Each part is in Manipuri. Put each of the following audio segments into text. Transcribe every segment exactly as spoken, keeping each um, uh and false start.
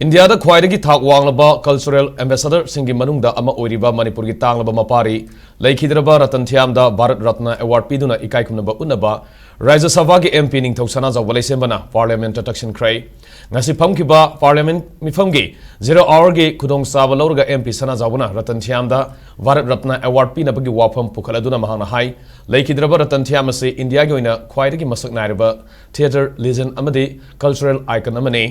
ꯏꯟꯗꯤꯌꯥꯗ ꯈ꯭ꯋꯥꯏꯗꯒꯤ ꯊꯥꯛ ꯋꯥꯡꯂꯕ cultural ambassadorꯁꯤꯡꯒꯤ ꯃꯅꯨꯡꯗ ꯑꯃ ꯑꯣꯏꯔꯤꯕ ꯃꯅꯤꯄꯨꯔꯒꯤ ꯇꯥꯡꯂꯕ ꯃꯄꯥꯔꯤ ꯂꯩꯈꯤꯗ꯭ꯔꯕ ꯔꯇꯟ ꯊꯤꯌꯥꯝꯗ ꯚꯥꯔꯠ ꯔꯠꯅ award ꯄꯤꯗꯨꯅ ꯏꯀꯥꯏ ꯈꯨꯝꯅꯕ ꯎꯠꯅꯕ ꯔꯥꯖ꯭ꯌ ꯁꯚꯥꯒꯤ MP ꯅꯤꯡꯊꯧ ꯁꯅꯥꯖꯥꯎꯕ ꯂꯩꯁꯦꯝꯕꯅ Parliamentꯇ ꯇꯛꯁꯤꯟꯈ꯭ꯔꯦ꯫ ꯉꯁꯤ ꯐꯝꯈꯤꯕ Parliament ꯃꯤꯐꯝꯒꯤ zero hourꯒꯤ ꯈꯨꯗꯣꯡꯆꯥꯕ ꯂꯧꯔꯒ MP ꯁꯅꯥꯖꯥꯎꯕꯅ ꯔꯇꯟ ꯊꯤꯌꯥꯝꯗ ꯚꯥꯔꯠ ꯔꯠꯅ award ꯄꯤꯅꯕꯒꯤ ꯋꯥꯐꯝ ꯄꯨꯈꯠꯂꯗꯨꯅ ꯃꯍꯥꯛꯅ ꯍꯥꯏ, ꯂꯩꯈꯤꯗ꯭ꯔꯕ ꯔꯇꯟ ꯊꯤꯌꯥꯝ ꯑꯁꯤ ꯏꯟꯗꯤꯌꯥꯒꯤ ꯑꯣꯏꯅ ꯈ꯭ꯋꯥꯏꯗꯒꯤ ꯃꯁꯛ ꯅꯥꯏꯔꯕ theatre legend ꯑꯃꯗꯤ cultural icon ꯑꯃꯅꯤ꯫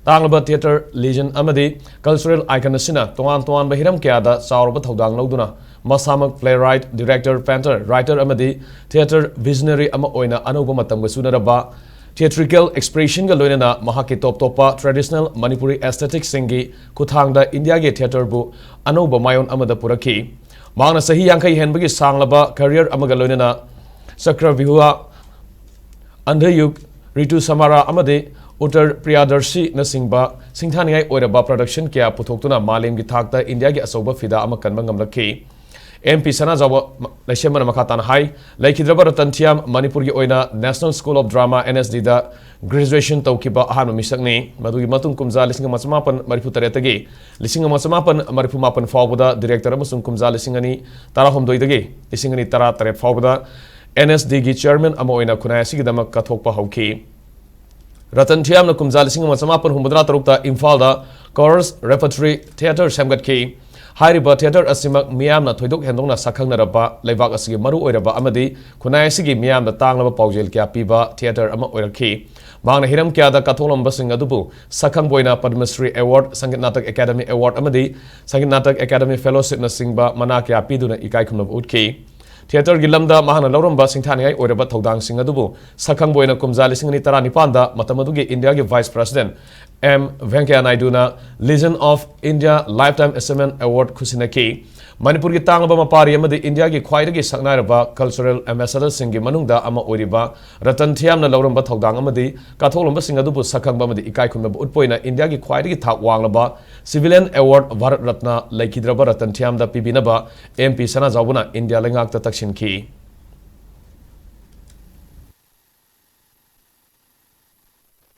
ꯇꯥꯡꯂꯕ theatre legend ꯑꯃꯗꯤ cultural icon ꯑꯁꯤꯅ ꯇꯣꯉꯥꯟ ꯇꯣꯉꯥꯟꯕ ꯍꯤꯔꯝ ꯀꯌꯥꯗ ꯆꯥꯎꯔꯕ ꯊꯧꯗꯥꯡ ꯂꯧꯗꯨꯅ ꯃꯁꯥꯃꯛ playwright, director, painter, writer ꯑꯃꯗꯤ theatre visionary ꯑꯃ ꯑꯣꯏꯅ ꯑꯅꯧꯕ ꯃꯇꯝꯒ ꯆꯨꯅꯔꯕ theatrical expressionꯒ ꯂꯣꯏꯅꯅ ꯃꯍꯥꯛꯀꯤ ꯇꯣꯞ ꯇꯣꯞꯄ traditional Manipuri aestheticsꯁꯤꯡꯒꯤ ꯈꯨꯠꯊꯥꯡꯗ ꯏꯟꯗꯤꯌꯥꯒꯤ theatreꯕꯨ ꯑꯅꯧꯕ ꯃꯥꯏꯑꯣꯟ ꯑꯃꯗ ꯄꯨꯔꯛꯈꯤ꯫ ꯃꯍꯥꯛꯅ ꯆꯍꯤ ꯌꯥꯡꯈꯩ ꯍꯦꯟꯕꯒꯤ ꯁꯥꯡꯂꯕ career ꯑꯃꯒ ꯂꯣꯏꯅꯅ ꯆꯀ꯭ꯔꯚ꯭ꯌꯨꯍ, ꯑꯟꯙꯌꯨꯒ, ꯔꯤꯇꯨ ꯁꯃꯥꯔꯥ ꯑꯃꯗꯤ ꯎꯠꯇꯔ ꯄ꯭ꯔꯤꯌꯥꯗꯔꯁꯤꯅꯆꯤꯡꯕ ꯁꯤꯡꯊꯥꯅꯤꯡꯉꯥꯏ ꯑꯣꯏꯔꯕ production ꯀꯌꯥ ꯄꯨꯊꯣꯛꯇꯨꯅ ꯃꯥꯂꯦꯝꯒꯤ ꯊꯥꯛꯇ ꯏꯟꯗꯤꯌꯥꯒꯤ ꯑꯆꯧꯕ ꯐꯤꯗꯥ ꯑꯃ ꯀꯟꯕ ꯉꯝꯂꯛꯈꯤ꯫ MP ꯁꯅꯥꯖꯥꯎꯕ ꯂꯩꯁꯦꯝꯕꯅ ꯃꯈꯥ ꯇꯥꯅ ꯍꯥꯏ, ꯂꯩꯈꯤꯗ꯭ꯔꯕ ꯔꯇꯟ ꯊꯤꯌꯥꯝ ꯃꯅꯤꯄꯨꯔꯒꯤ ꯑꯣꯏꯅ National School of Drama, NSDꯗ graduation ꯇꯧꯈꯤꯕ ꯑꯍꯥꯟꯕ ꯃꯤꯁꯛꯅꯤ꯫ ꯃꯗꯨꯒꯤ ꯃꯇꯨꯡ ꯀꯨꯝꯖꯥ ꯂꯤꯁꯤꯡ ꯑꯃ ꯆꯃꯥꯄꯟ ꯃꯔꯤꯐꯨ ꯇꯔꯦꯠꯇꯒꯤ ꯂꯤꯁꯤꯡ ꯑꯃ ꯆꯃꯥꯄꯟ ꯃꯔꯤꯐꯨ ꯃꯥꯄꯟ ꯐꯥꯎꯕꯗ director ꯑꯃꯁꯨꯡ ꯀꯨꯝꯖꯥ ꯂꯤꯁꯤꯡ ꯑꯅꯤ ꯇꯔꯥꯍꯨꯝꯗꯣꯏꯗꯒꯤ ꯂꯤꯁꯤꯡ ꯑꯅꯤ ꯇꯔꯥꯇꯔꯦꯠ ꯐꯥꯎꯕꯗ NSDꯒꯤ chairman ꯑꯃ ꯑꯣꯏꯅ ꯈꯨꯟꯅꯥꯏ ꯑꯁꯤꯒꯤꯗꯃꯛ ꯀꯠꯊꯣꯛꯄ ꯍꯧꯈꯤ꯫ ꯔꯇꯟ ꯊꯤꯌꯥꯝꯅ ꯀꯨꯝꯖꯥ ꯂꯤꯁꯤꯡ ꯑꯃ ꯆꯃꯥꯄꯟ ꯍꯨꯝꯐꯨꯇꯔꯥ ꯇꯔꯨꯛꯇ ꯏꯝꯐꯥꯜꯗ Corus Repertory Theatre ꯁꯦꯝꯒꯠꯈꯤ꯫ ꯍꯥꯏꯔꯤꯕ theatre ꯑꯁꯤꯃꯛ ꯃꯤꯌꯥꯝꯅ ꯊꯣꯏꯗꯣꯛ ꯍꯦꯟꯗꯣꯛꯅ ꯁꯛꯈꯪꯅꯔꯕ, ꯂꯩꯕꯥꯛ ꯑꯁꯤꯒꯤ ꯃꯔꯨꯑꯣꯏꯔꯕ ꯑꯃꯗꯤ ꯈꯨꯟꯅꯥꯏ ꯑꯁꯤꯒꯤ ꯃꯤꯌꯥꯝꯗ ꯇꯥꯡꯂꯕ ꯄꯥꯎꯖꯦꯜ ꯀꯌꯥ ꯄꯤꯕ theatre ꯑꯃ ꯑꯣꯏꯔꯛꯈꯤ꯫ ꯃꯍꯥꯛꯅ ꯍꯤꯔꯝ ꯀꯌꯥꯗ ꯀꯠꯊꯣꯛꯂꯝꯕꯁꯤꯡ ꯑꯗꯨꯕꯨ ꯁꯛꯈꯪꯕ ꯑꯣꯏꯅ Padma Shri Award, Sangeet Natak Academy Award ꯑꯃꯗꯤ Sangeet Natak Academy Fellowshipꯅꯆꯤꯡꯕ ꯃꯅꯥ ꯀꯌꯥ ꯄꯤꯗꯨꯅ ꯏꯀꯥꯏ ꯈꯨꯝꯅꯕ ꯎꯠꯈꯤ꯫ Theatreꯒꯤ ꯂꯝꯗ ꯃꯍꯥꯛꯅ ꯂꯧꯔꯝꯕ ꯁꯤꯡꯊꯥꯅꯤꯡꯉꯥꯏ ꯑꯣꯏꯔꯕ ꯊꯧꯗꯥꯡꯁꯤꯡ ꯑꯗꯨꯕꯨ ꯁꯛꯈꯪꯕ ꯑꯣꯏꯅ ꯀꯨꯝꯖꯥ ꯂꯤꯁꯤꯡ ꯑꯅꯤ ꯇꯔꯥꯅꯤꯄꯥꯟꯗ ꯃꯇꯝ ꯑꯗꯨꯒꯤ ꯏꯟꯗꯤꯌꯥꯒꯤ Vice President M Venkaiah Naiduꯅ Legend of India Lifetime Achievement Award ꯈꯨꯠꯁꯤꯟꯅꯈꯤ꯫ ꯃꯅꯤꯄꯨꯔꯒꯤ ꯇꯥꯡꯂꯕ ꯃꯄꯥꯔꯤ ꯑꯃꯗꯤ ꯏꯟꯗꯤꯌꯥꯒꯤ ꯈ꯭ꯋꯥꯏꯗꯒꯤ ꯁꯛꯅꯥꯏꯔꯕ cultural ambassadorꯁꯤꯡꯒꯤ ꯃꯅꯨꯡꯗ ꯑꯃ ꯑꯣꯏꯔꯤꯕ ꯔꯇꯟ ꯊꯤꯌꯥꯝꯅ ꯂꯧꯔꯝꯕ ꯊꯧꯗꯥꯡ ꯑꯃꯗꯤ ꯀꯠꯊꯣꯛꯂꯝꯕꯁꯤꯡ ꯑꯗꯨꯕꯨ ꯁꯛꯈꯪꯕ ꯑꯃꯗꯤ ꯏꯀꯥꯏ ꯈꯨꯝꯅꯕ ꯎꯠꯄ ꯑꯣꯏꯅ ꯏꯟꯗꯤꯌꯥꯒꯤ ꯈ꯭ꯋꯥꯏꯗꯒꯤ ꯊꯥꯛ ꯋꯥꯡꯂꯕ civilian award ꯚꯥꯔꯠ ꯔꯠꯅ ꯂꯩꯈꯤꯗ꯭ꯔꯕ ꯔꯇꯟ ꯊꯤꯌꯥꯝꯗ ꯄꯤꯕꯤꯅꯕ MP ꯁꯅꯥꯖꯥꯎꯕꯅ ꯏꯟꯗꯤꯌꯥ ꯂꯩꯉꯥꯛꯇ ꯇꯛꯁꯤꯟꯈꯤ꯫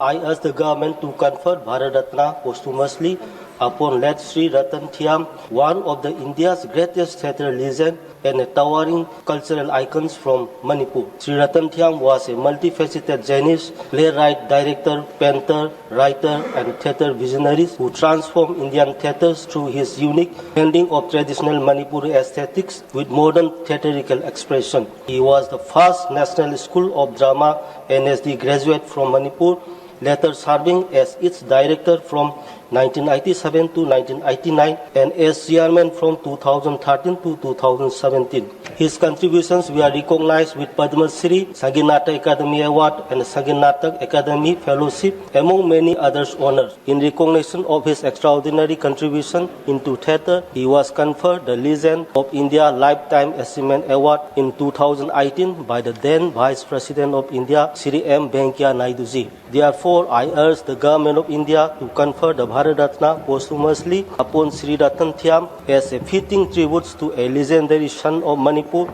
I urge the government to confer Bharat Ratna posthumously upon late Sri Ratan Thiam, one of the India's greatest theatre legend and a towering cultural icons from Manipur. Sri Ratan Thiam was a multifaceted Jainist, playwright, director, painter, writer, and theatre visionary who transformed Indian theatres through his unique blending of traditional Manipuri aesthetics with modern theatrical expression. He was the first National School of Drama, N S D, graduate from Manipur, later serving as its director from nineteen eighty-seven to nineteen eighty-nine and as chairman from two thousand thirteen to two thousand seventeen. His contributions were recognized with Padma Shri, Sangeet Natak Academy Award, and Sangeet Natak Academy Fellowship, among many others honors. In recognition of his extraordinary contribution into theatre, he was conferred the Legion of India Lifetime Achievement Award in two thousand eighteen by the then Vice President of India, Shri M Venkaiah Naidu ji. Therefore, I urge the Government of India to confer the Bharat Ratna posthumously upon Sri Ratan Thiam as a fitting tribute to a legendary son of Manipur.